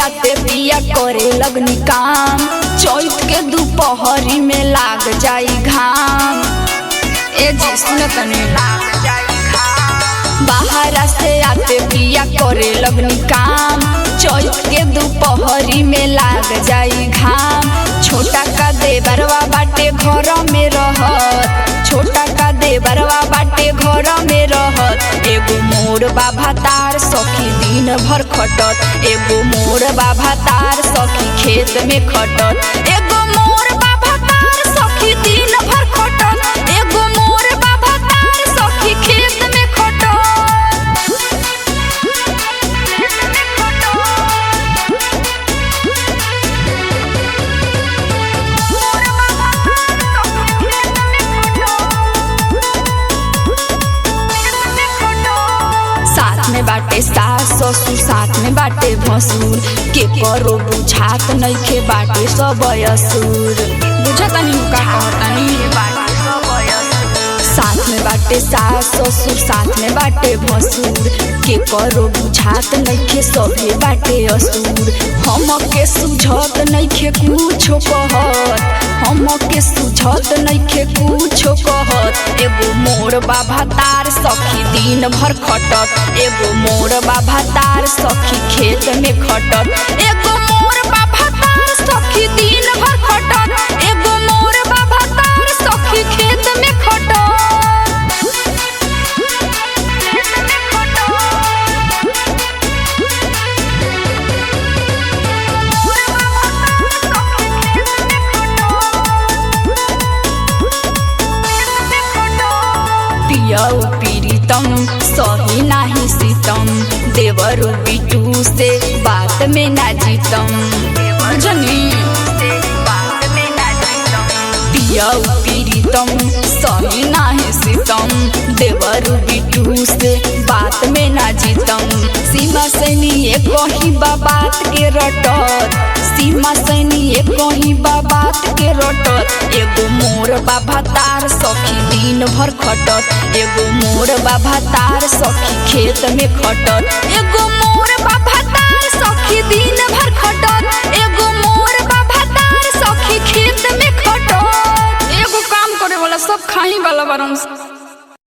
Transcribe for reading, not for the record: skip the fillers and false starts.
आते पिया करे लगनी काम, चैत के दोपहरी में लाग जाई घाम। ए जी सुन तनी, बाहरा से आते पिया करे लगनी काम, चैत के दोपहरी में लाग जाई घाम। छोटा का देवरवा बाटे घर में रहत, छोटा का देवरवा बाटे घर में रहत। एगो मोर बाबा तार सखी दिन भर खटत, एगो मोर बाबा तार सखी खेत में खटत। एगो मोर बाबा तार सखी दिन भर खटत, एगो मोर बाबा तार सखी खेत में खटत। साथ में बाटे सास ससुर, साथ में बाटे भसुर, के करो बुझात नइखे बाटे सब असुर। बुझतनी का कहतनी? साथ में बाटे सास ससुर, साथ में बाटे भसुर, के करो बुझात नइखे सभे बाटे असुर। हमके सुझत नइखे कुछो कहत, हमके सुझत नइखे कुछो कहत। एगो मोर बाबा तार सखी दिन भर खटत, एगो मोर बाबा तार सखी खेत में खटत। एगो मोर बाबा तार सखी दिन भर खटत, एगो मोर बाबा तार सखी खेत में खटत। पियऊ पीरितम सही नाही सीतम, देवरु बिटू से बात में ना जीतम। बुझनी? पियऊ पीरितम सही नाही सीतम, देवरु बिटू से बात में ना जीतम। सीमा सैनी कहीं बात के रटत, सीमा सैनी कहीं बात के रटत। एगो मोर बाबा तार सखी दिन भर खटत, एगो मोर बाबा तार सखी खेत में खटत। एगो मोर बाबा तार सखी दिन भर खटत, एगो मोर बाबा तार सखी खेत में खटत। एगो काम करे वाला सब खाही वाला बारन।